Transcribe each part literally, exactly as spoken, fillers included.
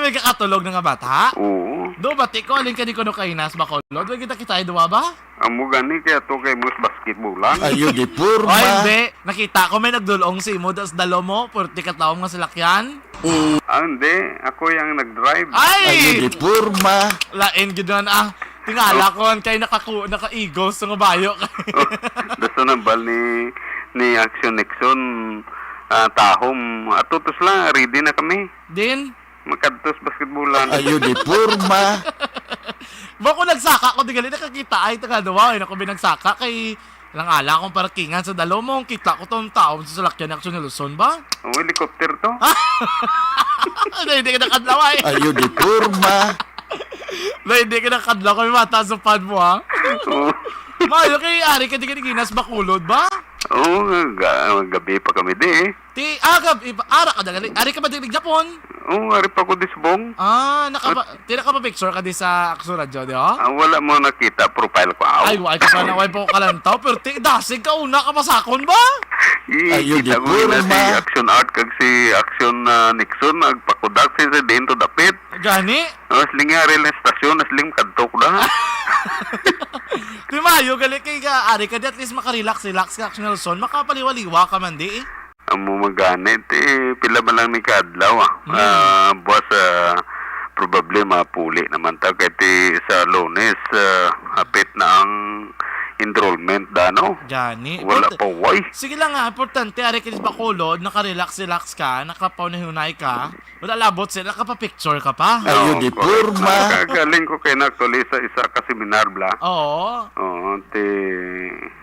Nagkakatulog na nga bata? Oo. Do, bati ko, alin ka ni kuno kainas, Bacolod? Wala kita kita, duwa ba? Amo gani, kaya to kay mus basketballan. Ayo, di purma. Ay, hindi. Nakita ko may nagdulong si imo das dalo mo, purti ka taong nga salakyan. Ah, hindi. Ako yung nag-drive. Ay! Ayo, di purma. Lain gid na, ah. Tingala Oh. ko, kay nakaku-, naka-igos nga bayo. Oh, gusto nang bal ni, ni Action Nixon, ah, tahom. Atutos lang, ready na kami. Din? Makadtos basketballan. Ayo, di purma. Ba ko nagsaka ko, di gali nakakita ay taga duwa, ay nako binagsaka kay lang ala akong parkingan sa dalo mo, kita ko tong tao sa salakyan ni Action Nelson ba? Oh, helicopter to. Hindi, hindi ka nakadlaw ay. Ayo, di purma. Na, hindi ka nakadlaw kay mata sa pad mo, ha? Oo. Mayo kay ari ka di ka ginas Bacolod ba? Oo, ga-, gabi pa kami di eh. Ti, ah, gab-, iba, ara ka dagali. Ari ka ba dili Japon? Oo, ari pa ko di subong. Ah, nakapa-, tira ka pa picture ka di sa Akso Radyo, di, oh? Ah, wala mo nakita profile ko, aw. Ay, wa ka pa na, wa pa ko kalantaw, pero ti, dasig ka una ka masakon ba? Eh, Ayo, kita di ko na si purma. Action Art kag si Action, ah, Nixon, nagpakudak si, si Dane to dapit. Gani? Oh, siling nga, ari lang stasyon, siling kadto ko na. Di mayo, gali kay ka, ari ka di, at least makarelax-relax ka, Action Nelson. Makapaliwa-liwa ka man di eh. Amo man gani, ti, pila man lang ni kaadlaw, ah. Hmm. Ah, buwas, ah, probably mapuli naman ta kay ti sa Lunes, ah, hapit na ang enrollment da, no? Gani. Wala Import-, pa, way. Sige lang nga, importante, ari ka di Bacolod, nakarelax-relax ka, nakapaunay-hunay ka, wala labot sila, nakapapicture ka pa. Ayo, Oo, di correct. Purma. Nakagaling ko kay na actually sa isa ka seminar, bla. Oo. Oo, ti,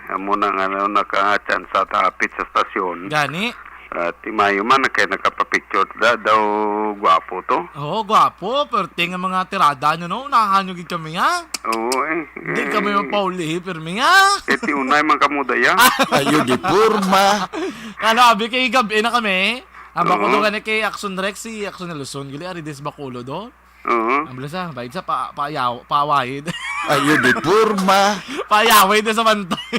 amo na nga, ano, nakatsansa ta hapit sa stasyon. Gani? Ah, ti mayo man, kay nakapapicture da, daw gwapo to. Oo, gwapo. Perti nga mga tirada nyo, no? Unahan nyo gid kami, ha? Oo, eh. Di Eh, kami mapauli, pirmi, ha? Eh, ti unay man kamo, daya. Ayo, di purma. Ano, abi, kay gabi na kami. Ang Bacolod Oo. Gani kay Action Rex, si Action Nelson. Gali, ari dis Bacolod, do. Oo. Ang bilis, ah, bayad sa pa-, paayaw-, paawayid. Ayo, di purma. Paayaway na sa bantay.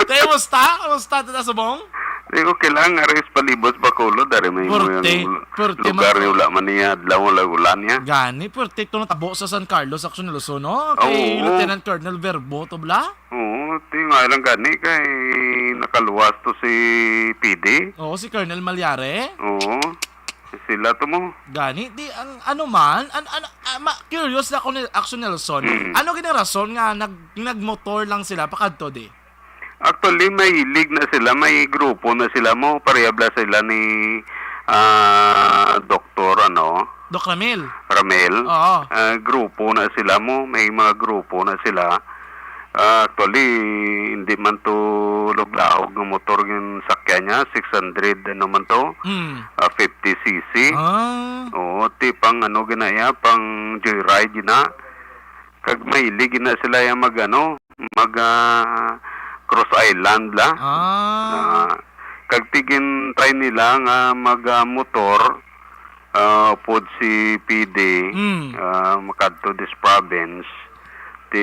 Kaya, musta? Musta, Tata Subong? Di ko kailangan nga rin sa palibot sa Bacolod, dari may mo Purte. yung Purte, lugar man. Yung wala man niya, adlaw, wala ulan niya. Gani, purte ito natabo sa San Carlos, Action Nelson, no? Kay Oo. Lieutenant Colonel Verbo, to bla? Oo, ti nga lang gani kay nakaluwas to si P D. Oo, si Colonel Malyare. Oo. Sila to mo. Gani, di ang ano man, an-, an-, ah, ma-, curious na ako ni Action Nelson. Mm. Ano gid ang rason nga nag-, nagmotor lang sila pakadto di? Actually, may hilig na sila, may grupo na sila mo, parehab la sila ni, ah, Doktor, ano? Doc Ramil. Ramil. Oo. Ah, grupo na sila mo, may mga grupo na sila. Ah, actually, hindi man to luglaog nga motor yung sakyan niya, six hundred, ano man to? Hmm. Ah, fifty C C. Ah. Oo, ti pang ano gina iya, pang joyride gina. Kag mahilig gina sila yung mag ano, mag, ah, cross island la. Ah. Ah, kag tigin try nila nga mag, ah, motor, ah, upod si P D, Mm. ah, makadto dis province, ti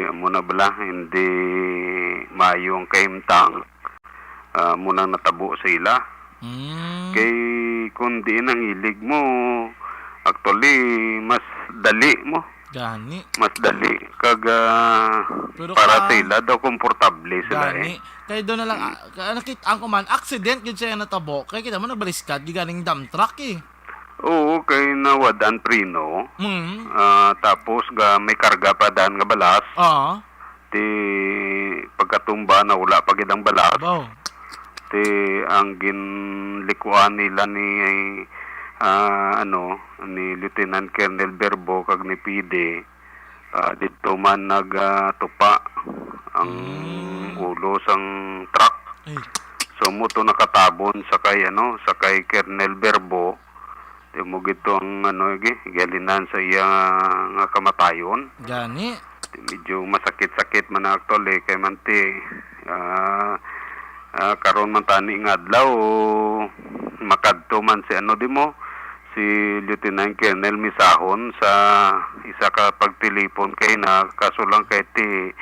amo na bala, hindi maayo ang kahimtang. Ah, amo nang natabo sa ila. Mm. Kay kung diin ang hilig mo, actually, mas dali mo. Gani. Mas dali. Kag, ah, Pero para ka sa ila daw, komportable sila Gani. eh. Kay doon na lang, Mm. ah, ka-, nakit-, ang kuman, accident yun siya natabo. Kay kita mo, nagbaliskat, di ganing dump truck eh. Oo, kay nawad-an preno. Mm. Ah, tapos ga, may karga pa daan nga balas. Oo. Ti pagkatumba na wala pa gid ang balas. Baw. Ti ang ginlikuan nila ni, ah, ano, ni Lieutenant Colonel Verbo kag ni P D, ah, dito man nag, ah, tupa ang Mm. ulo sang truck. Ay. So, mo to nakatabon sa kay, ano, sa kay Colonel Verbo. Di mo gito ang, ano, gi-, gihalinan sa iya nga kamatayon. Gani. Medyo masakit-sakit man ang actually kay manti, ah, ah, karon man tani nga adlaw, makadto man si, ano, di mo, si Lieutenant Colonel Misahon sa isa ka pagtilipon kay na kaso lang kay ti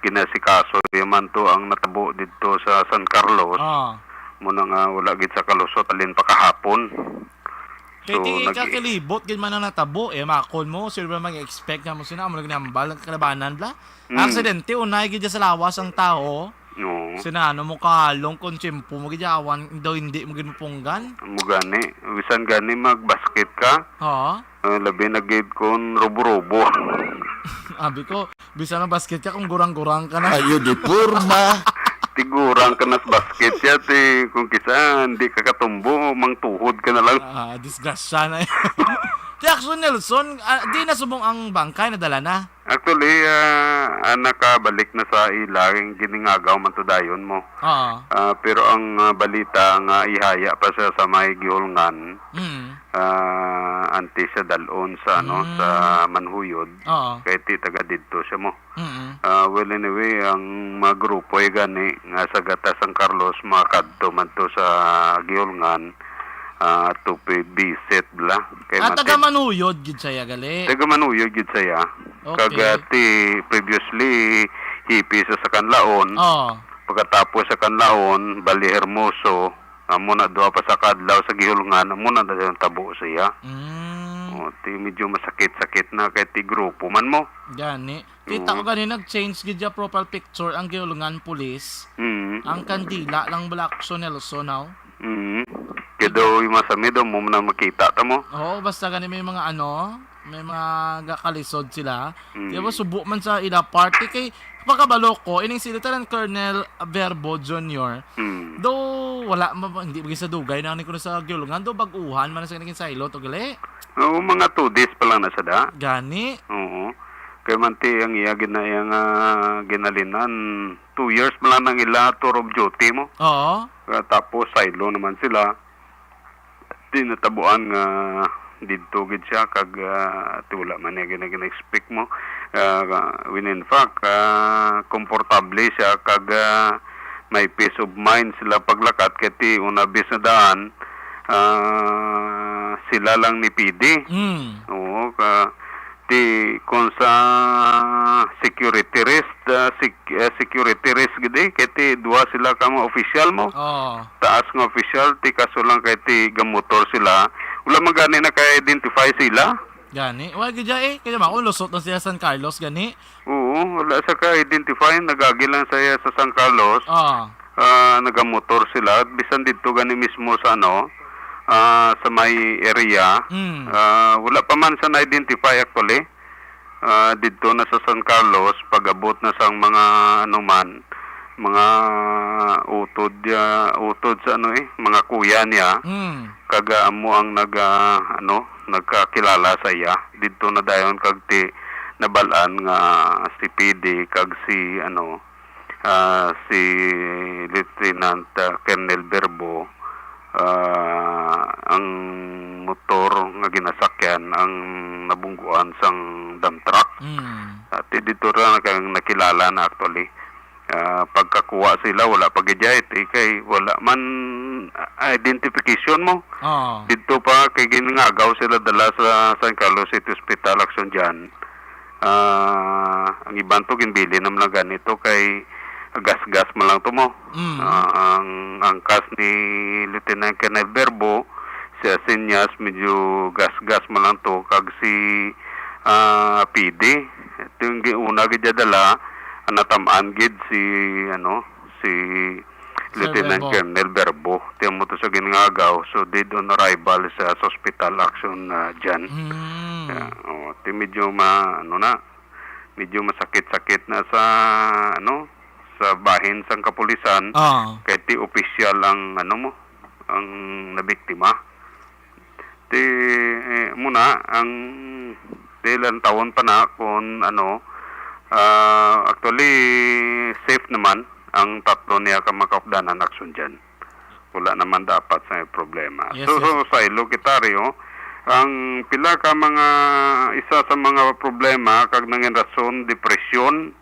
ginasikaso yaman to ang natabo didto sa San Carlos. Ah. Mo na nga wala gid sa kalusot alin pa kahapon. Kay So, ti nag- kakilibot gid man ang natabo, eh, makon mo, sino ba mag-expect nga mo sina, amo nang ginhambal ang kalabanan, bla? Mm. Aksidente, unay gid sa lawas ang tao. Oo. Sina, ano mo, kalong kung tiyempo mo gid, awan, daw hindi mo gid mapunggan. Amo gani, bisan gani magbasket ka, Oo. ah, labi na gid kung rubo-rubo. Abi ko, bisan ang basket ka, kung gurang-gurang ka na. Ayo, di porma. Tigurang ka na sa basket ya, ti, kung kisa, hindi ka katumbo, mangtuhod ka na lang. Ah, disgrasya na yun. Ti Action Nelson, ah, di na subong ang bangkay, nadala na? Actually, ah, ah, nakabalik na sa ila, ang giningagaw man to dayon mo. Oo. Ah, pero ang, ah, balita nga ihaya pa siya sa may Gihulngan, Mm. ah, antes siya dalon sa, ano, Mm. sa Manhuyod, Oo. kay ti taga didto siya mo. Mm. Ah, well, anyway, ang mga grupo ay gani nga sa Gata San Carlos, makadto man to sa Gihulngan, ah, to pi-, visit bla. Kay Ah, mati- taga Manhuyod gid siya, gali? Taga Manhuyod gid siya. Okay. Kag, ah, ti previously, hipi sa, sa Kanlaon. Oo. Pagkatapos sa Kanlaon, Bali Hermoso, amo na duha pa sa kadlaw sa Gihulngan, amo na dayon tabo siya. Mm. O, ti medyo masakit-sakit na kay ti grupo man mo. Gani. Kita ko Oo. gani nag-change gid ya profile picture ang Gihulngan Police. Mm. Ang kandila lang bala, Action Nelson, haw? Mm. Kaya daw yung masami daw mo na makita ta mo. Oo, basta gani may mga ano, may mga gakalisod sila. Mm. Di ba, subo man sa ila party kay pagkabalo ko, ining si Lieutenant Colonel Verbo Junior, Mm. do wala ma-, hindi maging sa dugay na ni kuno sa Gihulngan, do bag-uhan man sa naging silot, o gali? Oo, mga two days pa lang na sa da. Gani? Oo. Kay man ti ang iya gina-, iya nga ginalinan, two years man lang nang ila tour of duty mo. Oo. Ah, tapos silo naman sila. Di natabuan nga didto gid siya kag, ah, ti wala man niya gina-, gina-expect mo. Ah, when in fact, ah, komportable siya kag, ah, may peace of mind sila paglakat kay ti una bis na daan, ah, sila lang ni P D. Mm. Oo, ka, ti, kung sa security risk, ah, sec-, ah, security risk gid eh, kay ti duha sila ka mga opisyal mo. Oo. Taas nga opisyal, ti kaso lang kay ti gamotor sila. Wala man gani naka-identify sila. Gani? Wala gid eh. Kaya ba, lusot na siya San Carlos, gani? Oo, wala sa ka-identify. Nagagi lang sa iya sa San Carlos. Ah. Ah, nagamotor sila. Bisan didto gani mismo sa ano, ah, sa may area. Mm. Ah, wala pa man sa na-identify actually. Ah, didto na sa San Carlos, pag-abot na sang mga, ano man, mga utod, ah, utod sa ano eh, mga kuya niya. Mm. Kag, ah, amo ang nag, ah, ano, nagkakilala sa iya. Didto na dayon kag ti nabal-an nga si P D kag si, ano, ah, si Lieutenant, ah, Colonel Verbo, ah, ang motor nga ginasakyan ang nabungguan sang dump truck. Mm. At dito ra na kang nakilala na actually. Ah, pagkakuha sila, wala pa gid, eh, kay wala man, ah, identification mo. Oo. Dito pa kay ginngagaw sila dala sa San Carlos City Hospital, Action Jan. Ah, ang iban to ginbilin naman lang ganito kay gas-gas man lang to mo. Mm. Ah, ang angkas ni Lieutenant Colonel Verbo, si Asinyas, medyo gas-gas man lang to, kag si, ah, P D. Ito yung gi-, una gid dala, ang natamaan gid si, ano, si Sir Lieutenant Verbo. Colonel Verbo. Tiyan mo to sa ginngagaw. So, dead on arrival sa, sa hospital, Action, ah, Jan. Mm. Ah, oh, ti medyo ma-, ano na, medyo masakit-sakit na sa, ano, sa bahin sang kapulisan. Ah. Kay ti opisyal ang, ano mo, ang nabiktima. Ti, eh, muna, ang, ti lantawon pa na kung, ano, ah, actually, safe naman ang tatlo niya ka makaupdanan, Action Jan. Wala naman dapat sa problema. Yes, so, yes. So, sa ilo kita, Rio, ang pila ka mga, isa sa mga problema kag nangin rason, depresyon,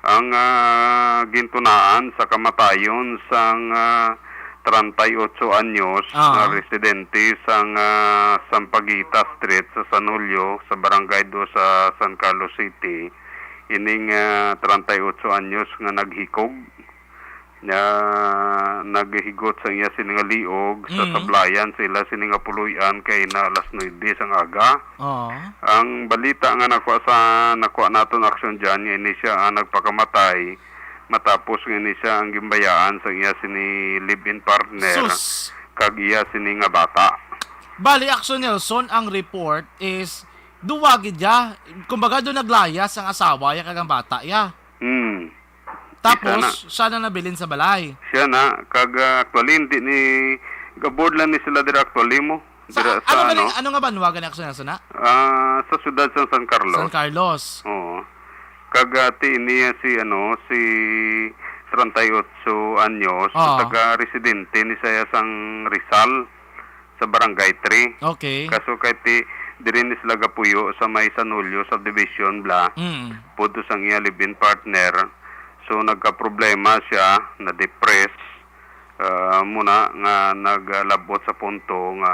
ang, ah, gintunaan sa kamatayon sang, ah, treinta y ocho anyos Ah. na residente sang, ah, Sampaguita Street sa San Julio, sa Barangay Dos sa San Carlos City. Ining, ah, treinta y ocho anyos nga naghikog nga naghigot sa iya sini nga liog sa Mm. sablayan sa ila sini nga puloy-an kay na alas nuebe sang aga. Oo. Ang balita nga nakuha sa, nakuha naton aksyon dyan, nga ini siya ang nagpakamatay matapos nga ini siya ang gimbayaan sa iya sini live-in partner Sus! kag iya sini nga bata. Bali, Action Nelson, ang report is duwa gid ya. Kumbaga, do naglayas ang asawa ya kag ang bata ya. Hmm. Tapos, Isa na. siya na nabilin sa balay. Siya na, kag, ah, actually, hindi ni, gabod lang ni sila dira actually mo. Sa, Dira ano sa, gani, ano? ano nga banwa gani, Action Nelson, na? Ah, sa siyudad sa San Carlos. San Carlos. Oo. Kag, ah, ti niya si, ano, si treinta y ocho anyos, Oo. taga residente ni saya sang Rizal, sa Barangay three. Okay. Kaso kay ti, diri ni sila gapuyo sa may San Julio subdivision, bla. Mm. Pudto sang iya live-in partner. So, nagka-problema siya, na-depress. Ah, muna nga naglabot sa punto nga,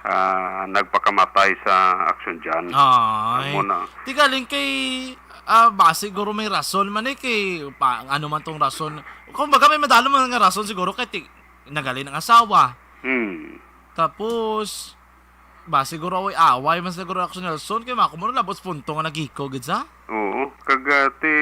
ah, nagpakamatay sa aksyon dyan. Ay. Muna. Ti galing kay, ah, ba siguro may rason man eh, kay pa, ano man tong rason. Kumbaga may madalo man nga rason siguro kay ti, nagali ng asawa. Hmm. Tapos, ba siguro away-away man siguro, Action Nelson, kay mako mo labot sa punto nga nagiko gid sa? Oo, kag, ah, ti,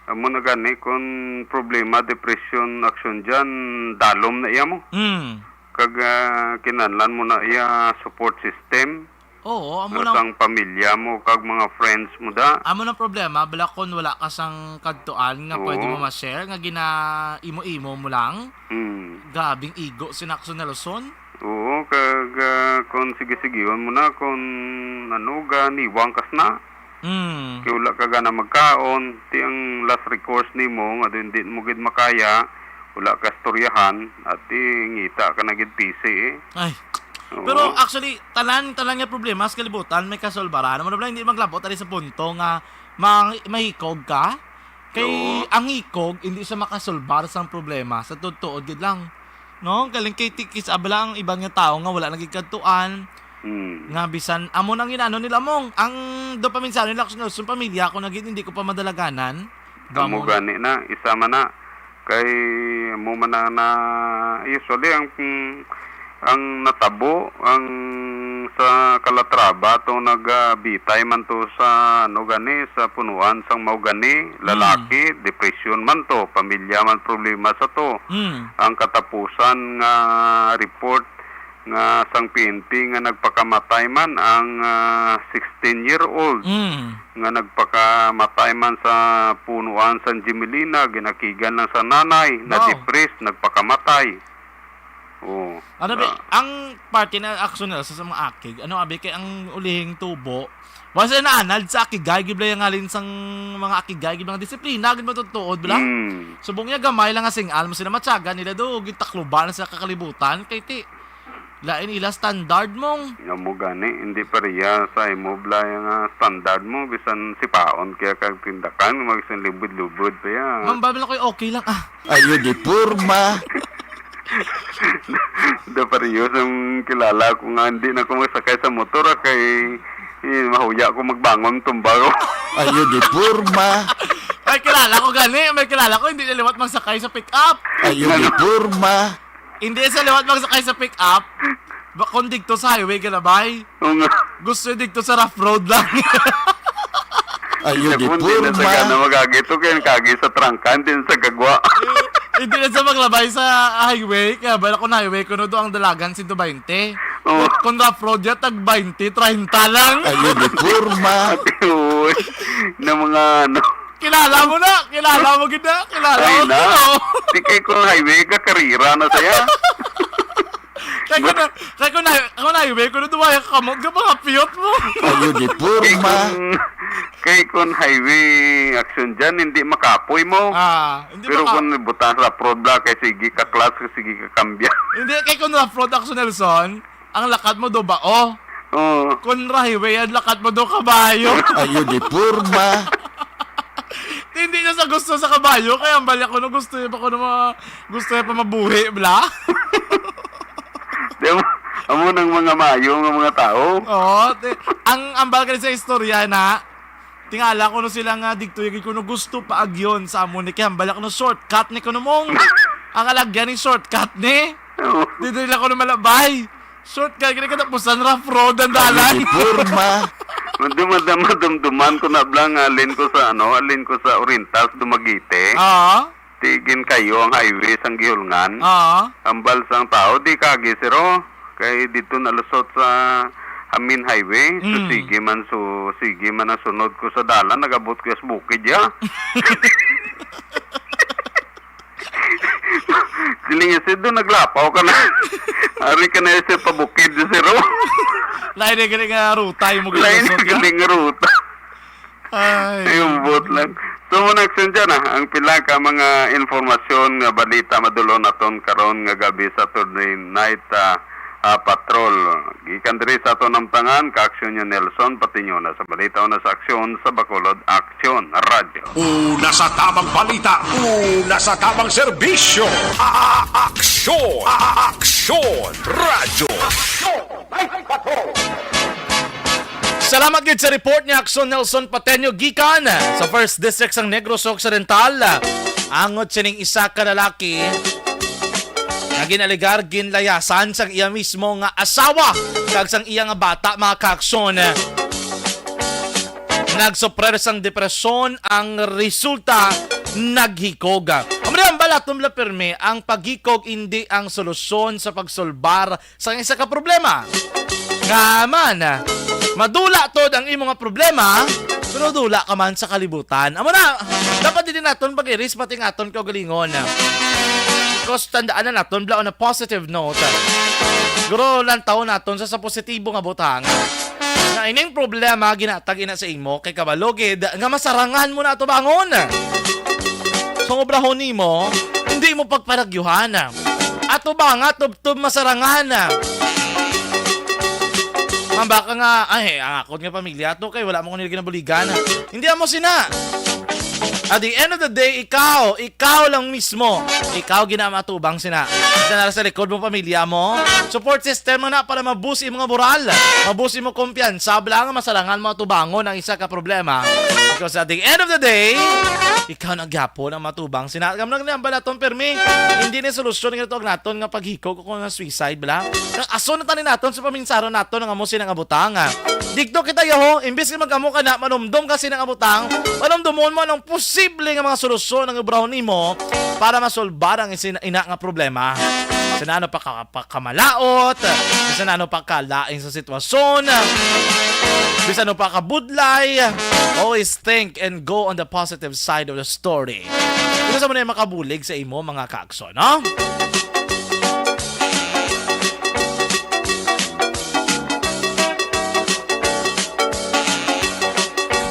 amo na gani, kung problema, depression, aksyon dyan, dalom na iya mo. Hmm. Kag, ah, kinahanglan mo na iya support system. Oo, amo Ano na. sang pamilya mo kag mga friends mo da. Amo na problema, bala, kung wala ka sang kadtuan nga Oo. pwede mo ma-share, nga gina-imo-imo mo lang. Hmm. Grabing igo si Action Nelson. Oo, kag, ah, kung sige-sigihon mo na, kung ano, ga niwang kas na. Mm. Kay wala ka gana magkaon, ti ang last recourse nimo nga din, din mo gid makaya, wala ka istoryahan, at ti ngita ka na gid pisi eh. Ay. Oo. Pero actually, tanan, tanan nga problema sa kalibutan may kasolbaran. Amo na bala, hindi maglabot ali sa punto nga mang-, mahikog ka. Kay Oo. ang hikog, hindi siya makasolbar sang problema. Sa tuod-tuod gid lang. No? Galing kay ti-, kis-a bala ang iban nga tawo nga wala nagigkadtuan. Hmm. Nga bisan, amo nang inano nila mong, ang do pa minsan nila, "Sus, pamilya ko na gid, hindi ko pa madalaganan." Amo Amo na. gani na, isa man na. Kay amo man na, na, usually ang, mm, ang natabo, ang sa Calatrava, to nagabitay man to sa, ano gani, sa punuan sang mao gani, Mm. lalaki, depression man to, pamilya man problema sa to. Mm. Ang katapusan nga report nga sang P N P nga nagpakamatay man ang, ah, sixteen-year-old Mm. nga nagpakamatay man sa punuan sang Jimilina, ginakigan lang sa nanay, Wow. na-depress, nagpakamatay. Oo. Ano ba, Ah. ang parte na aksyon nila sa, sa mga akig, ano, abi, kay ang ulihing tubo, basta naanad sa akigay, gid bala yung halin sang mga akigay, gid mga disiplina, gid matutuod, bala? Hmm. Subong niya, gamay lang nga sing-al mo sila matyaga nila do, gitakluban na sa kakalibutan, kay ti, lain ila standard mong. Nga mo gani, hindi pareha sa imo, bala, yung, ah, standard mo, bisan sipaon kaya kag tindakan, magsin lubod-lubod pa yan. Ma'am, Bible ako'y okay lang, ah. Ayo di porma. Da pareho sang kilala ko nga hindi na ko magsakay sa motor, ah, kay, eh, mahuya ko magbangon, tumba ko. Ayo di porma. May kilala ko gani, may kilala ko hindi na liwat magsakay sa pick-up. Ayo di Ano? porma. Hindi sa liwat magsakay sa pick-up. Ba, kung digto sa highway ka na, bay? Oo nga. Gusto niya digto sa rough road lang. Ayo di Kung di na porma. sa gana magagi to, kaya kagi sa trangkan, din sa gagwa. Eh, hindi na sa maglabay sa highway, kaya bala kung highway, kuno do ang dalagan, sento baynte. Oo. Kung, kung rough road yan, tag baynte, treinta lang. Ayo di porma. Ate, uy. Na mga ano. Kilala mo na, kilala mo gid na, kilala Ay mo na. gid, oh. Di kay kung highway ka, karira na saya. Kay kung na, kay kung na, kung highway, kung duwa ka kamot, ka mga piyot mo. Ayo di Kay porma. kung, kay kung highway action dyan, hindi makapoy mo. Ah, hindi Pero maka- kung butas rough road bla, kay sige ka class, kay sige ka kambya. Hindi, kay kung rough road action, Nelson, ang lakat mo do ba, oh? Oo. Kung highway, ang lakat mo do kabayo. Ayo di porma. Hindi niya sa gusto sa kabayo, kaya ang balik ko no gusto niya pa ko no mga, gusto niya pa mabuhi, bla? Di mo, amo nang mga mayo nga mga tao. Oo, ti-, ang ambal ka sa istorya na, Tingala ko no sila nga digto, yagi ko no gusto pa agyon sa amo ni kay hambal ako no shortcut ni kuno mong. Ang alagyan ni shortcut ni. Oo. Dito nila ko no malabay. Shortcut, kini katapusan rough road ang dalan. Uniforma. Madum-, madum-, madumduman ko na bla nga alin ko sa, ano, alin ko sa Oriental, sa Dumaguete. Ah. Ti ginkayo ang highway sang gihulngan. Ah. Hambal sang tao, di kagi, sir, oh. Kay dito nalusot sa Hamin Highway. So, Mm. sige man, so, sige man ang sunod ko sa dalan, nagabot ko sa bukid, ya. Siling niya, "Sir, doon naglapaw ka na." Ari ka na, sir, pabukid, sir, oh. Lain na gani nga ruta yung Lain na maglulusot ka? Galing ruta. Ay. Ayun, buot lang. So, muna, Action John, ah, ang pila ka mga informasyon nga balita madulon naton karon nga gabi, Saturday night, ah, ah, patrol. Gikan diri sa aton namtangan, ka-aksyon niya Nelson, pati nyo na sa balita o na sa aksyon sa Bacolod Aksyon Radyo. Una sa tamang balita, una sa tamang serbisyo. A-, a-, aksyon, a-, a-, aksyon, radyo. Aksyon, ay, patrol. Salamat gid sa report ni Aksyon Nelson Pateño gikan sa First District sang Negros Occidental. Angot sining isa ka lalaki nga ginalegar ginlayasan sang iya mismo nga asawa kag sang iya nga bata, mga kaaksyon. Nagsuprer sang depresyon, ang resulta, naghikog. Amo ni ang balatom la pirmi, ang paghikog hindi ang solusyon sa pagsolbar sang isa ka problema. Nga man, madula tod ang imo nga problema, pero dula ka man sa kalibutan. Amo na, dapat dili naton pag-iris pati nga aton kaugalingon. Because tandaan na naton, bla, on a positive note, siguro lang taon naton sa, sa positibo nga butang. Na ining problema, ginatag ina sa imo, kay kabalo gid nga masarangan mo na atubangon. Sa obrahon nimo, hindi mo pagpanagyuhan. Atubanga, tubtob masarangan. Mambaka nga, "Ay, ang akon nga pamilya to, kay wala mo ko nila ginabuligan." Hindi mo sina. At the end of the day, ikaw, ikaw lang mismo, ikaw ginamatubang sina. Isa na sa likod mo, pamilya mo. Support system mo na para mabus imo nga moral, mabus imo kumpiyansa, bla nga masarangan mo atubangon ang isa ka problema. Because at the end of the day, ikaw na gyapon ang matubang. Sina-, kam nang niambal naton, permi, hindi ni solusyon nga tuwag naton nga paghikog o kung nga suicide, bla. Kang aso na tani naton sa paminsaron naton nga amo sina nga butang, ah. Digto kita, yaho, imbis nga mag-amo ka na, manumdom ka sina nga butang, manumdomon mo anong posible nga mga solusyon ang ibrahon nimo para masolbar ang isin-, ina nga problema. Sa nano pa ka-, pa kamalaot, bisan ano pa kalain sa sitwasyon, bisan ano pa kabudlay, always think and go on the positive side of the story. Ito sa muna yung makabulig sa imo, mga kaagso, no?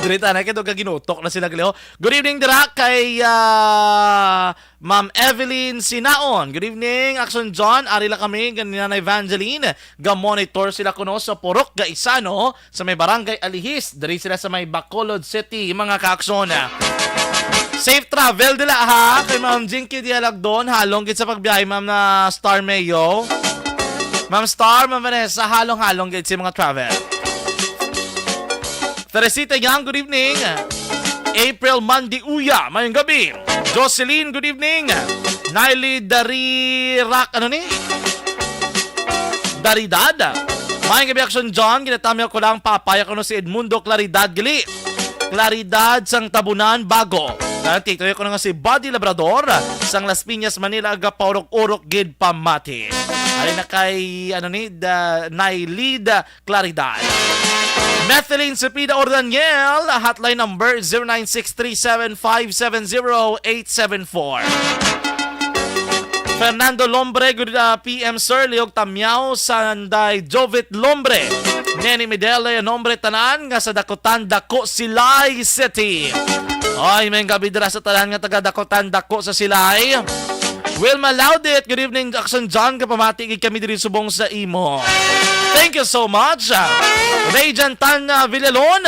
Diri ta na, kaya doon ka ginutok na sila, Gleo. Good evening, dira kay, ah, Ma'am Evelyn Sinaon. Good evening, Action John. Ari la kami, ganina na Evangeline. Ga-monitor sila kuno sa Purok Gaisano, sa may Barangay Alihis. Diri sila sa may Bacolod City, mga kaakson. Safe travel dila, ha, kay Ma'am Jinky Dialagdon. Halong gid sa pagbiyahe, Ma'am na Star Mayo. Ma'am Star, Ma'am Vanessa, halong-halong gid sa mga travel. Teresita Yang, good evening. April Mandiuya, mayong gabi. Jocelyn, good evening. Naili Darirak, ano ni? Daridad. Mayong gabi, Action John. Ginatamyaw ko lang, papaya ko no si Edmundo Claridad Gali. Claridad sang Tabunan, Bago. Tituyo ko na nga si Buddy Labrador sang Las Piñas, Manila, agapaurok-urok gid pamati. Ari na kay, ano ni, da, Nailid Claridad. Methelyn Cepeda Ordaniel, hotline number zero nine six three seven five seven zero eight seven four. Fernando Lombre, good, uh, P M sir, Liog Tamyaw, Sanday Jovit Lombre, Neni Medele, nombre tanan nga sa Dakutan, Dako, Silay City. Ay, may gabi dira sa tanan nga taga Dakutan, Dako sa Silay. Wilma Laudit, good evening, Jackson John. Kapamati gid kami diri subong sa imo. Thank you so much. Ray Jantan, uh, Villalon,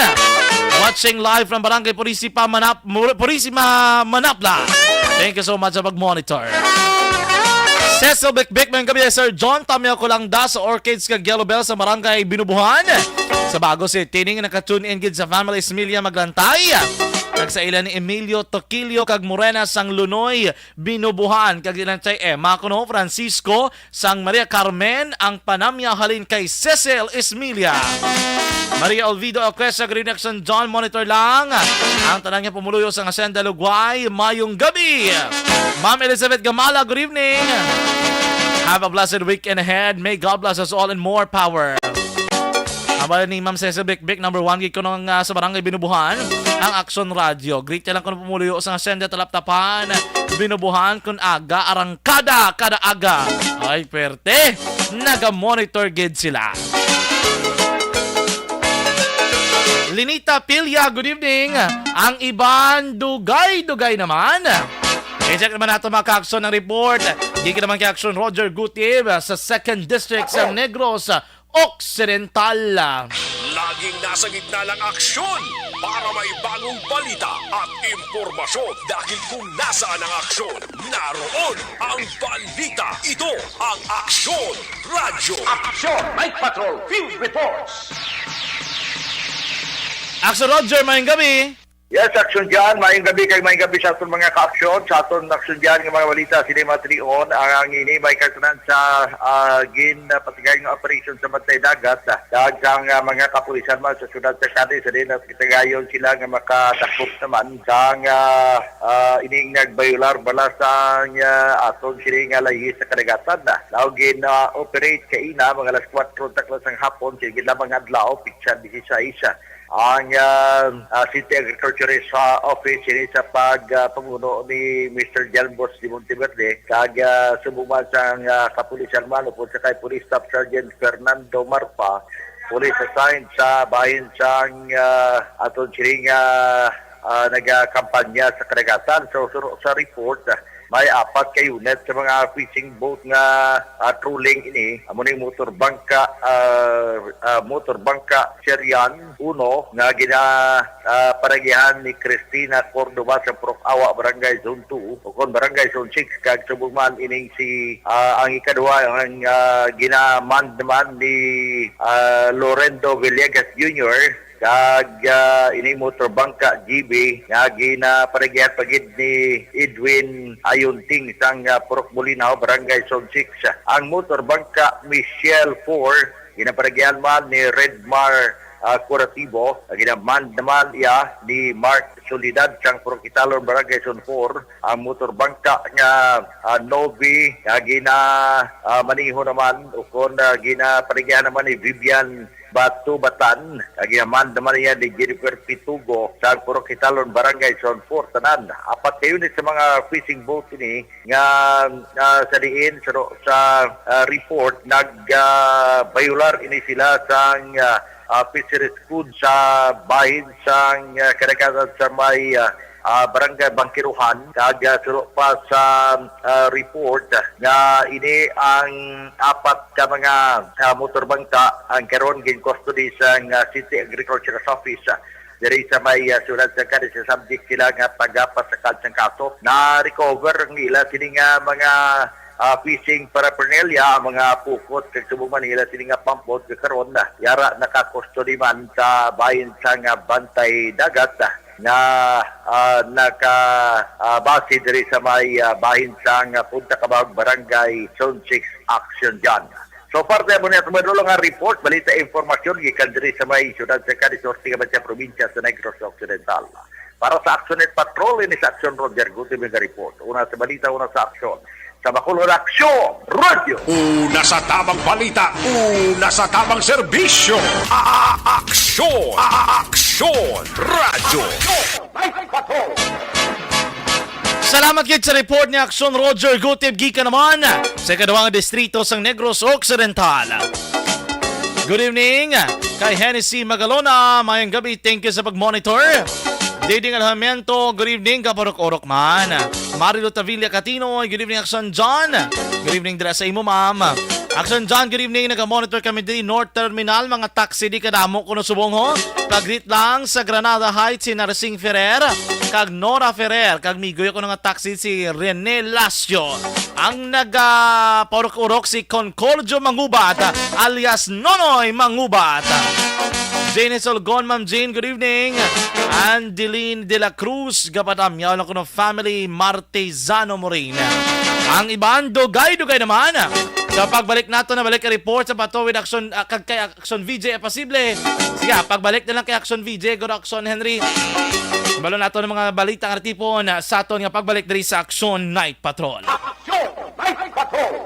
watching live from Barangay Purisima, Manap-, Mur-, Purisima, Manapla. Thank you so much sa pag-monitor. Cecil Bikbik, maayong gabi, Sir John. Tamyaw ko lang da sa Orchids kag Yellow Bell sa Barangay Binubuhan. Sa Bago City, ning naka-tune in gid sa Family Esmilla Maglantay. Kag sa ila ni Emilio Toquillo kag Morena sang Lunoy, Binubuhan. Kag ilang chay Emma kuno, Francisco, sang Maria Carmen, ang panamya halin kay Cecil Esmilla. Maria Olvido Oquesa, good evening, Action John. Monitor lang ang tanan nga pumuluyo sa Hacienda Lugway. Mayong gabi. Ma'am Elizabeth Gamala, good evening. Have a blessed weekend ahead. May God bless us all and more power. Abala ni Ma'am Cecil Bikbik, number one gid kuno nga, ah, sa Barangay Binubuhan, ang Action Radio. Greet niya lang kuno pumuluyo sa Hacienda Talaptapan, Binubuhan, kun aga, arangkada, kada aga. Ay, perte. Naga-monitor gid sila. Linita Pilia, good evening. Ang iban, dugay-dugay naman. I-check naman nato, mga ka-aksyon, ang report. Gikan naman kay Action Roger Gutib, ah, sa Second District sa Negros Occidental. Laging nasa gitna ng aksyon para may bagong balita at impormasyon. Dahil kung nasaan ang aksyon, naroon ang balita. Ito ang Aksyon Radyo. Action Night Patrol Field Reports. Action Roger, mayong gabi. Yes, Action John. Mayong gabi kay mayong gabi sa aton mga ka-aksyon. Sa aton Action John nga mga balita, sini matrion ang ini may katunan sa, ah, ginpatigay nga operasyon sa Bantay Dagat, ah, kag sang, ah, mga kapulisan man sa siyudad sa Cadiz, sa din at kitagayon sila nga makadakop naman sang, ah, ah, ining nagbayular bala sang, ah, aton sini nga layi sa kadagatan. Now, gin-operate kaina mga alas kwatro taklas sang hapon, sige lamang adlaw, pitsa dieciséis, ang, ah, ah, City Agriculturist, ah, Office ini sa pag, ah, pamuno ni Mister John Boss de Monteverde, kag, ah, subong man sang, ah, kapulisan man upod sa kay Police Staff Sergeant Fernando Marpa, police assigned sa bahin sang, ah, aton siring, ah, ah, nagakampanya sa kadagatan. So, suro sa report, ah, may apat ka unit sa mga fishing boat nga, ah, trolling ini. Amo ning motor bangka, ah, ah, motor bangka Serian uno nga gina, ah, paragihan ni Christina Cordova sa Purok Awa, Barangay Zone two, o kon Barangay Zone six, kag subong man ining si, ah, ang ikaduha, ang, ah, gina-manned man ni, ah, Lorendo Villegas Junior, kag, ah, ining motor bangka G B nga ginaparagihan pa gid ni Edwin Ayunting sang, ah, Purok Bulinaw, Barangay Zone six. Ang motor bangka Michelle four, ginaparagihan man ni Redmar, ah, Curatibo. Gina-manned naman iya ni Mark Soledad sang Purok Italon, Barangay Zone four. Ang motor bangka nga, ah, Novi nga gina, ah, maniho naman, ukon, ah, ginaparagihan naman ni Vivian Batubatan, kag gina-manned naman niya ni Jennifer Pitugo sa Purok Italon, Barangay Zone four. Tanan, apat ka unit sa mga fishing boat ini nga, ah, sa diin sa, sa, ah, report nag, ah, bayular ini sila sang, ah, ah, fisheries code sa bahin sang, ah, kadagatan sa may, ah, ah, Barangay Bangkiruhan, kag, ah, suno pa sa, ah, report nga ini ang apat ka mga, ah, motor bangka ang karon gin-custody sang, ah, City Agriculture's Office, ah, diri sa may, ah, siyudad sa Cadiz. Sa subject sila nga pagapasakad sang kaso. Na-recover ang ila sini nga mga, ah, fishing paraphernalia, ang mga pukot kag subong man nila sini nga pampot nga karon na yara naka-custody man sa bahin sang, ah, Bantay Dagat, ah, nga, ah, naka, ah, base diri sa may, ah, bahin sang, ah, Punta Cabahog, Barangay Zone six Action John. So far, tayo muna ito nga report, balita, impormasyon gikan diri sa may siyudad sa Cadiz Norte, Cabanatuan Probinsya sa Negros Occidental. Para sa Action Net Patrol, ini sa Action Roger Gutierrez nga report. Una sa balita, una sa aksyon. Sa Bacolod Aksyon, Radyo. Una sa tamang balita, una sa tamang serbisyo. A-, a-, aksyon, a-, a-, aksyon, Radyo. Salamat gid sa report ni Aksyon Roger Gutib gikan naman sa ikaduhang distrito sang Negros Occidental. Good evening kay Hennessy Magalona. Mayong gabi. Thank you sa pag-monitor. Diding Alhamiento, good evening, kaparok-orok man. Marilo Tavilla Catino, good evening, Action John. Good evening dira sa imo, ma'am. Action John, good evening. Naga-monitor kami diri North Terminal. Mga taxi di kadamo kuno subong ho. Pag-greet lang sa Granada Heights si Narsing Ferrer kag Nora Ferrer. Kag migoy ako nga taxi si Rene Lasio. Ang naga-paurok-urok si Concordio Mangubat alias Nonoy Mangubat. Jane Solgon, Ma'am Jane, good evening. Angeline de la Cruz, gapadamyaw lang kuno family, Martezano Morin. Ang iban, dugay-dugay naman. Sa pagbalik nato na balik report sa Patuwid Action, ah, kag kay Action V J, ah, posible. Sige, ah, pagbalik na lang kay Action V J, Guro Action Henry. Balo nato ng mga balita nga natipon, ah, sa aton nga pagbalik diri sa Action Night Patrol. Action Night Patrol!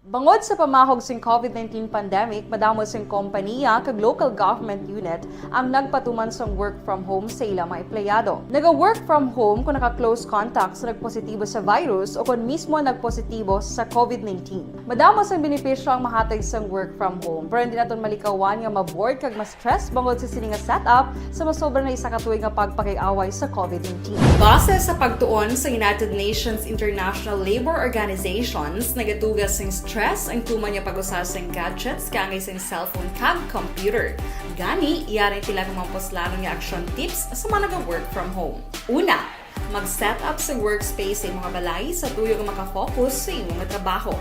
Bangod sa pamahog sing covid nineteen pandemic, madamo sing kompaniya kag local government unit ang nagpatuman sang work from home sa ila mga empleyado. Naga-work from home kon naka-close contact sa nagpositibo sa virus o kon mismo nagpositibo sa covid nineteen. Madamo sang benepisyo ang mahatag sang work from home, pero hindi naton malikawan nga ma-bored kag ma-stress bangod sa sini nga setup sa masobra na isa ka tuig nga pagpakig-away sa covid nineteen. Base sa pagtuon sa United Nations International Labour Organizations, nagatuga sing stress ang tuman nga pag-usa sing gadgets kaangay sing cellphone kag computer. Gani, yari pila ka mga puslanon nga action tips sa mga naga-work from home. Una, mag-set up sa workspace sa imo nga balay sa tuyo nga maka-focus sa imo nga trabaho.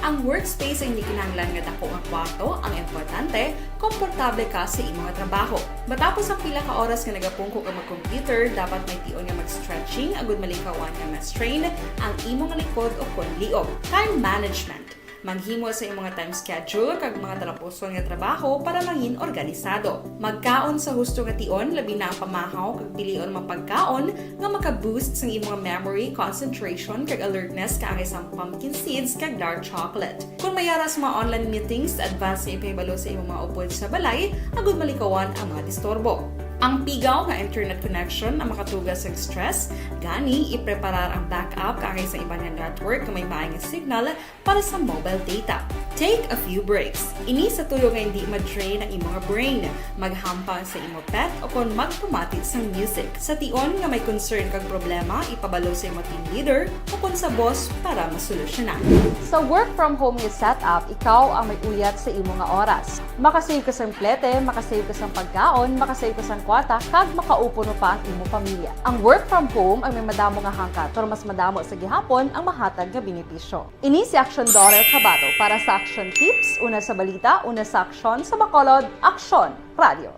Ang workspace ay hindi kinahanglan nga dako nga kwarto ang importante, komportable ka sa imo nga trabaho. Matapos ang pila ka oras nga nagapungko ka mag-computer, dapat may tion nga mag-stretching agud malikawan nga ma-strain ang imo nga likod o kon liog. Time management. Maghimo sa imo nga time schedule kag mga talapuson nga trabaho para mangin organisado. Magkaon sa husto nga tion, labi na ang pamahaw kag pilion mga pagkaon nga maka-boost sang imo nga memory, concentration kag alertness kaangay sang pumpkin seeds kag dark chocolate. Kon may ara sa mga online meetings, advance nga ipahibalo sa imo mga upod sa balay agud malikawan ang mga disturbo. Ang pigaw nga internet connection ang makatuga sang stress, gani ipreparar ang backup kaangay sa iban nga network nga may maay nga signal para sa mobile data. Take a few breaks. Ini sa tuyo nga hindi ma-drain ang imo nga brain. Maghampang sa imo pet o kon magpamati sang music. Sa tion nga may concern kag problema, ipabalo sa imo team leader o kon sa boss para masolusyonan. Sa work from home nga setup, ikaw ang may uyat sa imo nga oras. Makasave ka sang plete, makasave ka sang pagkaon, makasave ka sang kwarta, kag makaupo no pa ang imo pamilya. Ang work from home ang may madamo nga hangkat, pero mas madamo sa gihapon ang mahatag nga benepisyo. Ini si Action Dorel Cabato para sa Action Tips, una sa balita, una sa aksyon, sa Bacolod, Aksyon Radio.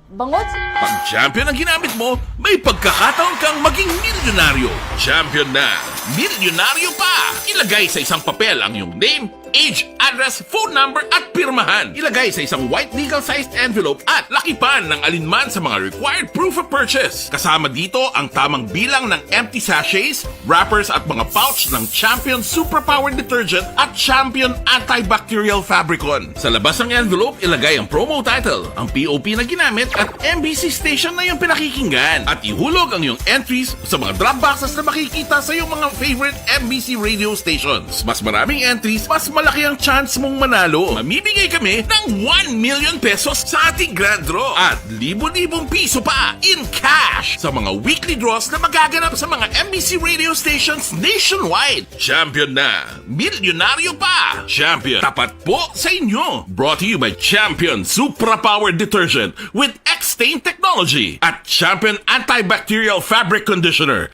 Bangod sa Pag champion ang ginamit mo, may pagkakataon kang maging milyonaryo. Champion na, milyonaryo pa! Ilagay sa isang papel ang iyong name, age, address, phone number, at pirmahan. Ilagay sa isang white legal-sized envelope at lakipan ng alinman sa mga required proof of purchase. Kasama dito ang tamang bilang ng empty sachets, wrappers at mga pouch ng Champion Superpower Detergent at Champion Antibacterial Fabricon. Sa labas ng envelope, ilagay ang promo title, ang P O P na ginamit at M B C station na iyong pinakikinggan. At ihulog ang iyong entries sa mga drop boxes na makikita sa iyong mga favorite M B C radio stations. Mas maraming entries, mas malaki ang chance mong manalo. Mamimigay kami ng one million pesos sa ating grand draw at libo-libong piso pa in cash sa mga weekly draws na magaganap sa mga M B C radio stations nationwide. Champion na! Milyonaryo pa! Champion, tapat po sa inyo! Brought to you by Champion Supra Power Detergent with X-Stain Technology at Champion Antibacterial Fabric Conditioner.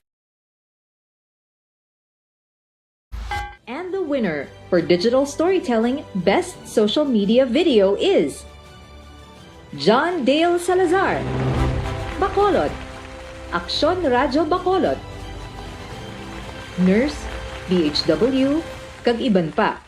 And the winner for Digital Storytelling Best Social Media Video is John Dale Salazar, Bacolod, Aksyon Radyo Bacolod, Nurse, D H W, kag iban pa.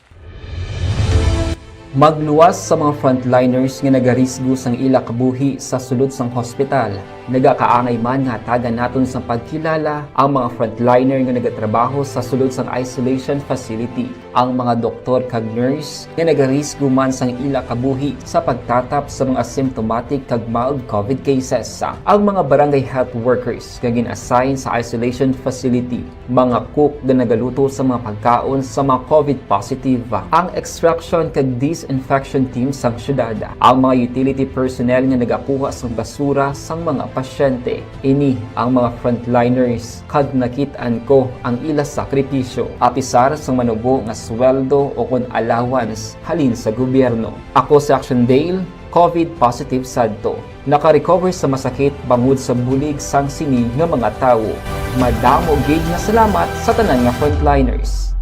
Magluwas sa mga frontliners nga nagarisgo sang ila kabuhi sa sulod sang hospital. Nagakaangay man nga hatagan naton sang pagkilala ang mga frontliner nga nagatrabaho sa sulod sang isolation facility, ang mga doktor kag nurse nga nagarisgo man sang ila kabuhi sa pagtatap sa mga symptomatic kag mild covid cases, ang mga barangay health workers nga gin-assign sa isolation facility, mga cook nga nagaluto sa mga pagkaon sa mga covid positive, ang extraction kag disinfection team sang syudad, ang mga utility personnel nga nagakuha sang basura sang mga pasyente. Ini ang mga frontliners, kag nakit-an ko ang ila sakripisyo, apisar sang manubo nga sweldo o kon allowance halin sa gobyerno. Ako si Action Dale, covid positive sadto. Naka-recover sa masakit bangod sa bulig sang sini nga mga tawo. Madamo gid nga salamat sa tanan nga frontliners.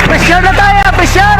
Pressure na tayo! Pressure!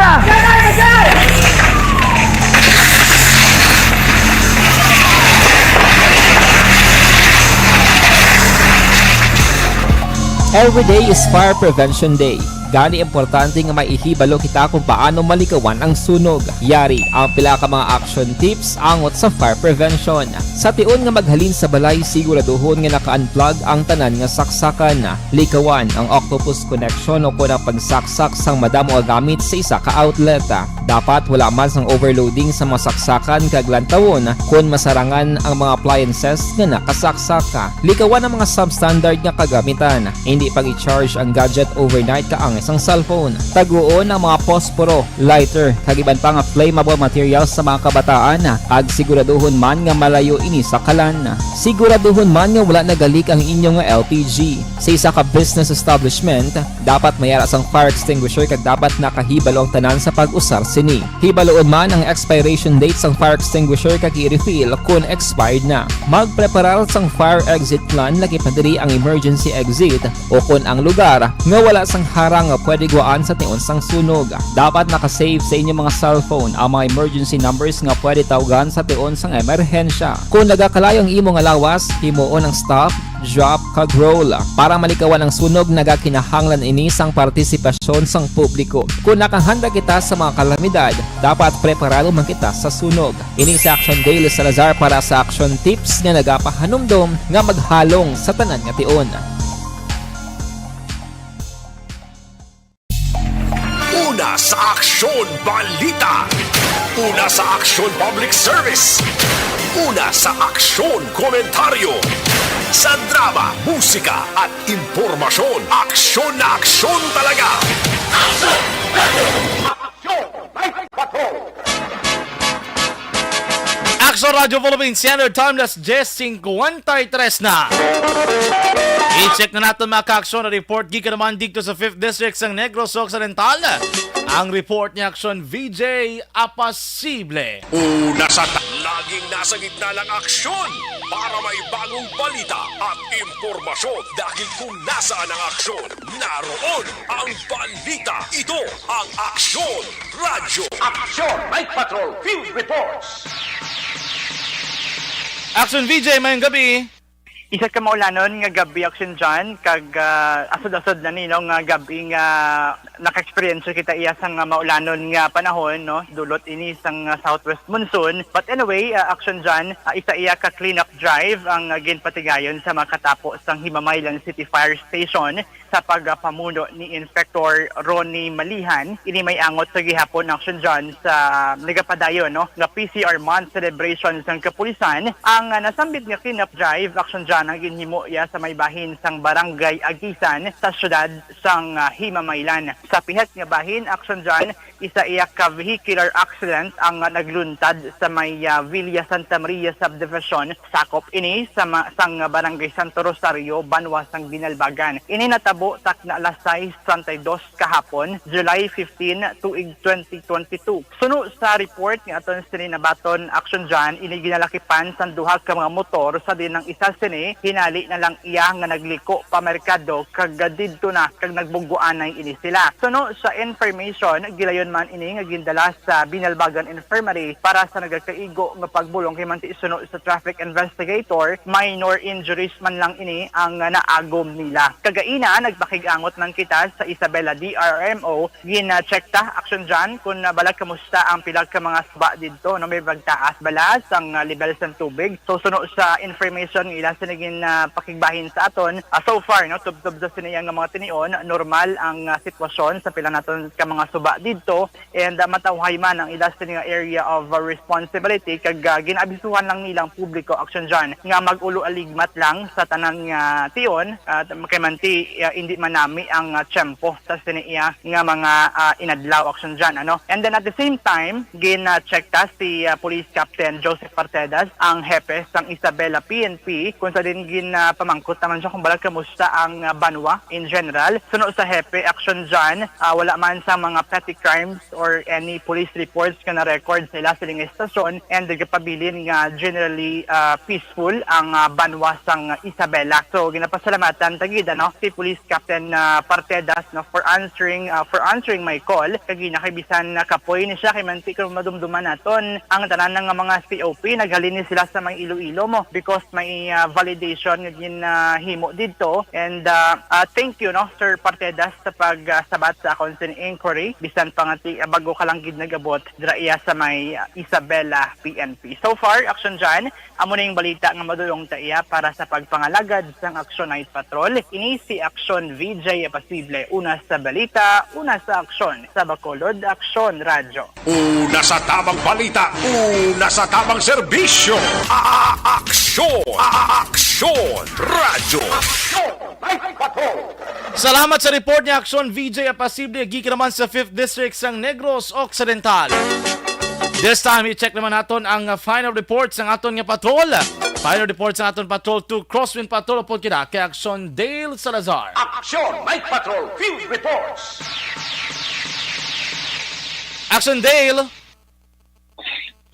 Every day is Fire Prevention Day. Gani, importante nga may ihibalo kita kung paano malikawan ang sunog. Yari ang pila ka mga action tips angot sa fire prevention. Sa tion nga maghalin sa balay, siguraduhon nga naka-unplug ang tanan nga saksakan. Likawan ang octopus connection o kon ang pagsaksak sang madamo nga gamit sa isa ka outlet. Dapat wala man sang overloading sa mga saksakan kag lantawon kon masarangan ang mga appliances nga nakasaksak. Likawan ang mga substandard nga kagamitan. Hindi pag-i-charge ang gadget overnight kaangay sang cellphone. Taguon ang mga posporo, lighter, kag iban pa nga flammable materials sa mga kabataan, kag siguraduhon man nga malayo ini sa kalan. Siguraduhon man nga wala nagalik ang inyo nga L P G. Sa isa ka business establishment, dapat may ara sang fire extinguisher kag dapat nakahibalo ang tanan sa pag-usar sini. Hibaloon man ang expiration date sang fire extinguisher kag i-refill kon expired na. Magpreparar sang fire exit plan, lakip na diri ang emergency exit o kon ang lugar nga wala sang harang nga pwede guwaan sa tion sang sunog. Dapat naka-save sa inyo mga cellphone ang mga emergency numbers nga pwede tawgan sa tion sang emerhensya. Kon nagakalayo ang imo nga lawas, himuon ang stop, drop, kag roll. Para malikawan ang sunog, nagakinahanglan ini sang partisipasyon sang publiko. Kon nakahanda kita sa mga kalamidad, dapat preparado man kita sa sunog. Ini si Action Dale Salazar para sa Action Tips nga nagapahanumdom nga maghalong sa tanan nga tion. Una sa Aksyon Balita. Una sa Aksyon Public Service. Una sa Aksyon Komentaryo. Sa drama, musika, at impormasyon, aksyon na aksyon talaga. Aksyon! Aksyon! Night Patrol! Aksyon Radyo Philippines Standard Time, alas diyes singkwenta y tres na. I-check na naton, mga ka-aksyon, ang report gikan naman dito sa Fifth District sang Negros Occidental. Ang report ni Aksyon V J Apasible. Una sa ta-, laging nasa gitna ng aksyon para may bagong balita at impormasyon, dahil kung nasaan ang aksyon, naroon ang balita. Ito ang Aksyon Radyo. Aksyon Night Patrol Field Reports. Aksyon V J, mayong gabi. Isa ka maulanon nga gabi, Aksyon John, kag, ah, asod-asod na ni, no, nga gabi nga naka-experience kita iya sang, ah, maulanon nga panahon, no, dulot ini sang, ah, southwest monsoon. But anyway, ah, Aksyon John, ah, isa iya ka cleanup drive ang, ah, ginpatigayon sa makatapo sang Himamaylan City Fire Station sa pagpamuno ni Inspector Ronnie Malihan. Ini may angot sa gihapon, Aksyon John, sa nagapadayon, no, nga P C R Month celebration sang kapulisan. Ang, ah, nasambit nga cleanup drive, Aksyon John, ang ginhimo iya sa may bahin sang Barangay Agisan sa siyudad sang, ah, Himamaylan. Sa pihat nga bahin, Aksyon John, isa iya ka vehicular accident ang, ah, nagluntad sa may, ah, Villa Santa Maria Subdivision. Sakop ini sa ma-, sang Barangay Santo Rosario, banwa sang Binalbagan. Ini natabo takna alas sais treinta y dos kahapon, July fifteen, tuig twenty twenty-two. Suno sa report nga aton sini nabaton, Aksyon John, ini ginalakipan sang duha ka mga motor sa diin ang isa sini hinali na lang iya nga nagliko pa merkado kag didto na kag nagbuggoanay ini sila. Suno sa information, gilayon man ini nga gindala sa Binalbagan Infirmary para sa nagakaigo nga pagbulong, kay manti suno sa traffic investigator, minor injuries man lang ini ang naagom nila. Kagaina, Makig-angot man kita sa Isabela D R M O, gina-check ta, Action John, kung, ah, balag kamusta ang pila ka mga suba didto, no? May pagtaas bala sang, ah, level sang tubig. So, suno sa information nga ila sini gin, ah, pakigbahin sa aton, ah, so far, no, tubtob sa sini nga mga tinion, normal ang, ah, sitwasyon sa pila naton ka mga suba didto. And, ah, matawhay man ang ila sini nga area of, ah, responsibility, kag, ah, ginaabisuhan lang nilang publiko, Action John, nga mag-ulo aligmat lang sa tanan nga tion, at kay manti, ah, indi manami ang, ah, tiyempo sa sini iya nga mga, ah, inadlaw, Action John, ano. And then at the same time, gin-check ta si, ah, Police Captain Joseph Partedas, ang hepe sang Isabela P N P, kung sa din gin, ah, pamangkot naman siya kung balag kamusta ang, ah, banwa in general. Suno sa hepe, Action John, ah, wala man sa mga petty crimes or any police reports nga na-record sa ila sining estasyon, and nagapabilin nga generally, ah, peaceful ang, ah, banwa sang Isabela. So, ginapasalamatan ta gid, ano, si Police Captain, ah, Partedas, no, for answering, ah, for answering my call. Kag ina kay bisan nakapoy ni siya, kay manti kung madumduman naton ang tanan nga mga C O P, naghalin ni sila sa may Iloilo mo because may, ah, validation nga ginahimo didto. And, ah, ah, thank you, no, Sir Partedas, sa pagsabat sa akon sin inquiry. Bisan pa nga ti, ah, bago ka lang gid nag-abot dira iya sa may, ah, Isabela P N P. So far, Action John, amo na yung balita nga madulong ta iya para sa pagpangalagad sang Action Night Patrol. Ini si Action V J Apasible, una sa balita, una sa aksyon, sa Bacolod Aksyon Radyo. Una sa tamang balita, una sa tamang serbisyo. A-, aksyon, a-, aksyon, radyo. Aksyon, may patrol. Salamat sa report ni Aksyon V J Apasible, gikan naman sa Fifth District sang Negros Occidental. This time, i-check naman naton ang, uh, final report sang aton nga patrol. Final report sang aton patrol two, Crosswind Patrol, upod kita kay Aksyon Dale Salazar. Aksyon, may patrol, field reports. Aksyon Dale.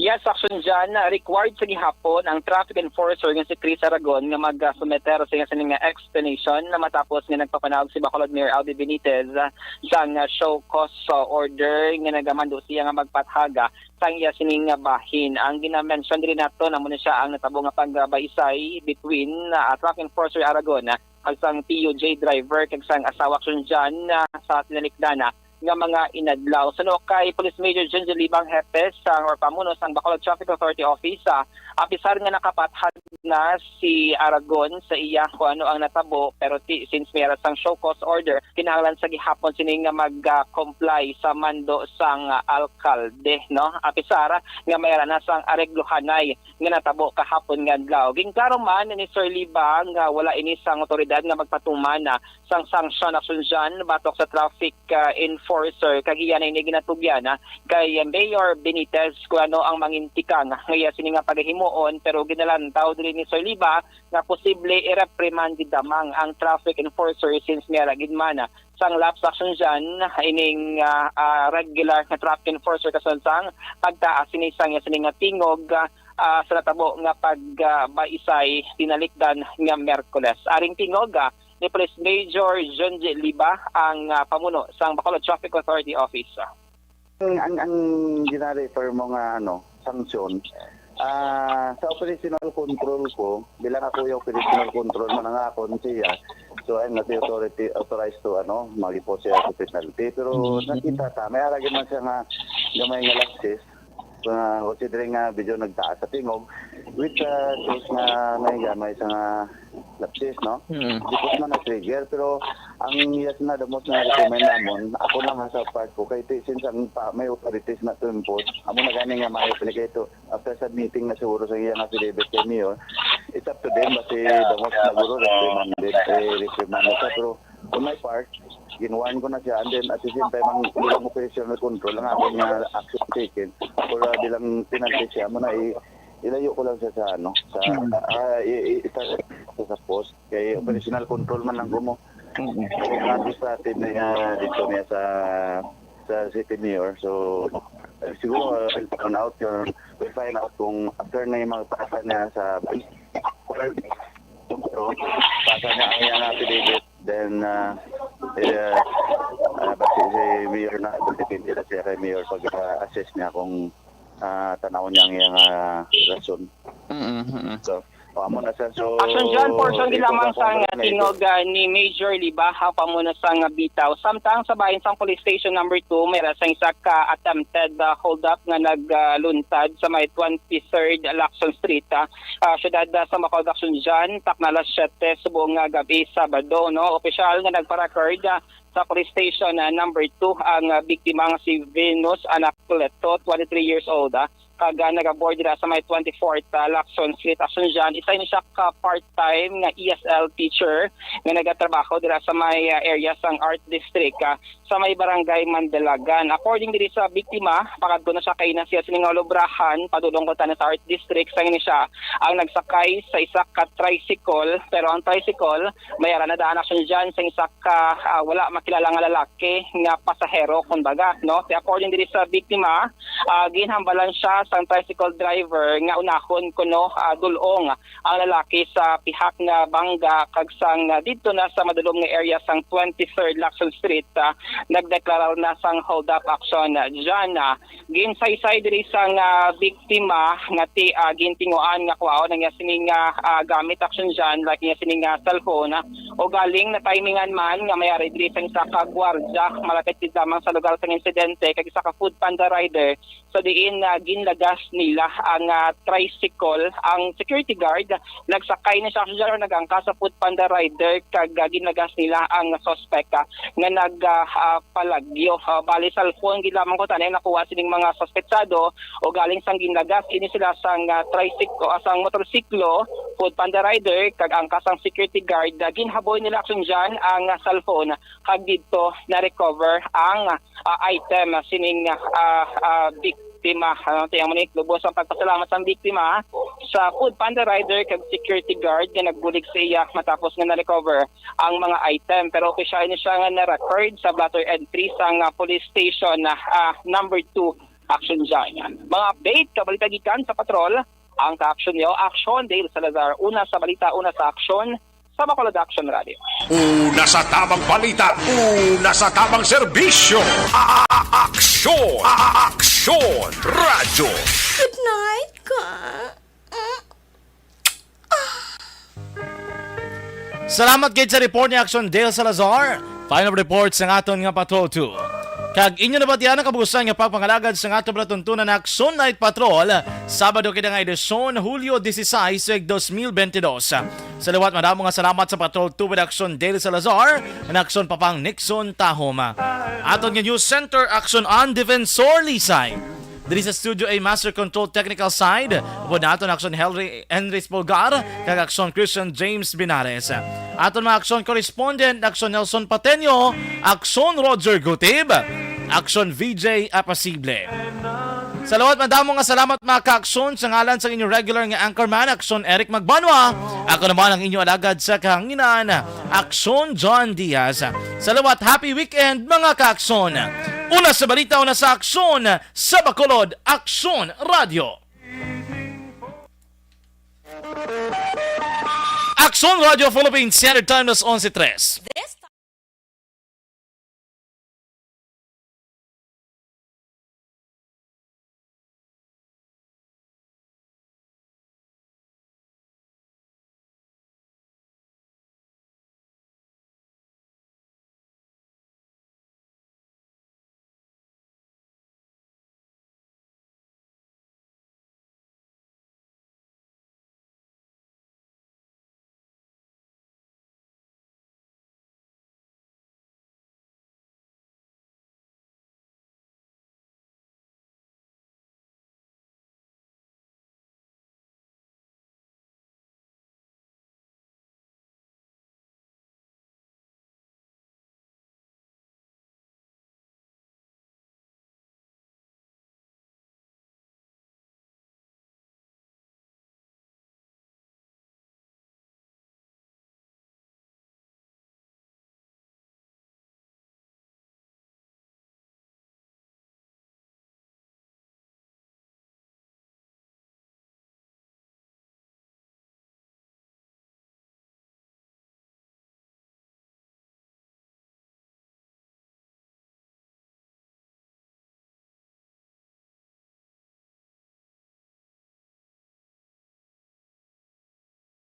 Yes, Aksyon John, required sa gihapon ang traffic enforcer nga si Chris Aragon nga mag-sumeter sa iyang sining nga explanation na matapos nga nagpapanaog si Bacolod Mayor Albee Benitez, ah, sang, ah, show cause, ah, order nga nagamando siya nga magpathaga sang iya sining nga bahin. Ang ginamention diri nato na muna siya ang natabo nga pagbaisay between, ah, traffic enforcer Aragon, ah, kag sang P U J driver kag sang asawa, Aksyon John, ah, sa tinalikdan, ah, nga mga inadlaw. Suno kay Police Major Junjun Libang, hepe sang or pamuno sang Bacolod Traffic Authority Office, ah, apisar nga nakapathag na si Aragon sa iya kung ano ang natabo, pero ti, since may ara sang show cause order, kinahanglan sa gihapon sini nga mag-, ah, comply sa mando sang, ah, alkalde, no? Apisar nga may ara na sang areglohanay nga natabo kahapon nga adlaw. Ginklaro man ni Sir Libang nga wala ini sang awtoridad nga magpatuman, ah, sang sanction, Aksyon John, batok sa traffic, ah, enforcer, kag iya na ini ginatugyan, ah, kay Mayor Benitez kung ano ang mangintikang nga iya sini nga pagahimuon, pero ginalantaw diri ni Sir Liba nga posible i-reprimand gid lamang ang traffic enforcer since may ara gid man, ah, sang lapse, Aksyon John, ining, ah, ah, regular nga traffic enforcer kasansang pagtaas sini sang iya sini nga tingog, ah, ah, sa natabo nga pag, ah, baisay tinalikdan nga Miyerkules. Aring tingog, ah, ni Police Major John J. Liba, ang, ah, pamuno sang Bacolod Traffic Authority Office. Ang, ang, ang gina-refer mo nga, ano, sanksyon, ah, sa operational control ko, bilang ako yung operational control man ang akon siya. So, I'm not the authority, authorized to, ano, mag-impose siya sa penalty. Pero Mhm. nakita ta, may ara gid man siya nga gamay nga lapses. Ah, considering nga medyo nagtaas sa tingog, which, ah, shows nga may gamay sa nga lapses, no? Mm. Di ko man na-trigger, pero ang yes na the most na recommend namon, ako lang ha sa part ko, kay ti-, since ang pa, may authorities na to impose, amo na gani nga maayo pala kay to, after submitting na siguro sa iyang affidavit kay Mayor, it's up to them, basi the most na siguro reprimanded, eh, reprimanded siya, pero on my part, gin-warn ko na siya, and then at the same time, ang bilang operational control, ang akon nga action taken, or, ah, bilang penalty siya, amo na i-, ilayo ko lang siya sa, ano, sa, Mm. ah, i-, i-, sa, sa post. Kay operational control man lang ko mo. Mm. Kung administrative na niya dito niya sa, sa city mayor. So, eh, siguro, uh, we'll find out yung, we'll find out kung after na yung mga pasa niya sa, pasa niya ang iyang affidavit, then, uh, eh, uh, basi si mayor na, depende na siya kay mayor pag, uh, assess niya kung, uh, tanawon niya ang iyang, uh, rason. Mm, mm. So, O, amo na siya. So, Action John, portion gid lamang sa nga tingog, ah, ni Major Libaha, pamuna sa nga bitaw. Samtang sa bahin sang Police Station Number Two, may ra sang isa ka attempted, ah, hold up nga nagluntad sa may twenty-third Lacson Street, ah, ah, siyudad, ah, sa Bacolod, Action John, takna alas siyete subong nga gab-i, Sabado, no? Opisyal nga nagpa-record, ah, sa Police Station, ah, Number Two ang, ah, biktima nga si Venus Anacleto, twenty-three years old, ah, kag, ah, nagaboard dira sa may twenty-fourth, ah, Lacson Street, Action John. Isa ini siya ka part-time nga E S L teacher nga nagatrabaho dira sa may, ah, area sang Art District, ah, sa may barangay Mandalagan. According diri sa biktima, pakadto na siya kaina siya sining nga ulubrahan, padulong ko tani sa Art District, sang ini siya ang nagsakay sa isa ka tricycle, pero ang tricycle may ara na daan, Action John, sa isa ka, ah, wala makilala nga lalaki nga pasahero, kumbaga, no? Kay according diri sa biktima, ah, ginhambalan siya sang tricycle driver nga unahon kuno, ah, dul-ong ang lalaki sa pihak nga bangga, kag sang, ah, didto na sa madulom nga area sang twenty-third Lacson Street, ah, nagdeklarar na sang hold-up action. John, ah, ginsaysay diri sang, ah, biktima nga ti, ah, gintinguan nga kuhaon ang iya sining, ah, ah, gamit, Action John, like niya sining, ah, cellphone, ah, o galing na timingan man nga may ari diri sang isa ka gwardiya malapit gid lamang sa lugar sang insidente kag isa ka Food Panda rider, sa diin, ah, ginlagas nila ang, ah, tricycle. Ang security guard nagsakay ni Action John, nag-angkas sa Food Panda rider kag, ah, ginlagas nila ang suspect, ah, nga nag, ah, ah, palagyo. Ah, bali, cellphone gid lamang ko tanay nakuha sining mga suspetsado o galing sang ginlagas ini sila sang, ah, tricycle, ah, sang motorsiklo, Food Panda rider, kag angkas sang security guard, ah, ginhaboy nila, Action John, ang, ah, cellphone, kag didto na-recover ang, ah, item, ah, sining, ah, ah, biktima. Ano, tiyan mo ni, lubos ang pagpasalamat sang biktima sa Food Panda rider kag security guard nga nagbulig sa iya matapos nga na-recover ang mga item. Pero opisyal ni siya nga na-record sa blotter entry sang, ah, police station na, ah, number two, Action John. Mga update, kabalita gikan sa patrol, ang ka-action niyo, Action Dale Salazar. Una sa balita, una sa aksyon, sa Bacolod Action Radio. Una sa tamang balita, una sa tamang serbisyo. A-, a-, aksyon, a-, a-, aksyon, radyo. Good night, ka. Salamat gid sa report ni Action Dale Salazar. Final report sa aton nga Patrol two. Kag inyo nabatian ang kabuusan nga pagpangalagad sa aton palatuntunan na Action Night Patrol, Sabado kita nga edisyon, Hulyo dieciséis, dos mil veintidós. Sa liwat, madamo nga salamat sa Patrol two with Action Dale Salazar and Action Papang Nixon Tahom. Aton nga News Center, Action An Defensor Lisay. Diri sa studio ay Master Control Technical Side, upod naton Action Henry, Henry Spolgar, kag Action Christian James Binares. Aton mga Action Correspondent, Action Nelson Pateño, Action Roger Gutib, Action V J Apasible. Sa liwat, madamo nga salamat, mga ka-Action, sa ngalan sa inyong regular nga anchorman, Action Eric Magbanwa. Ako naman ang inyong alagad sa kahanginan, Action John Diaz. Sa liwat, happy weekend, mga ka-Action. Una sa balita, una sa aksyon, sa Bacolod, Action Radio. Action Radio Philippines, Standard Time, alas onse tres. This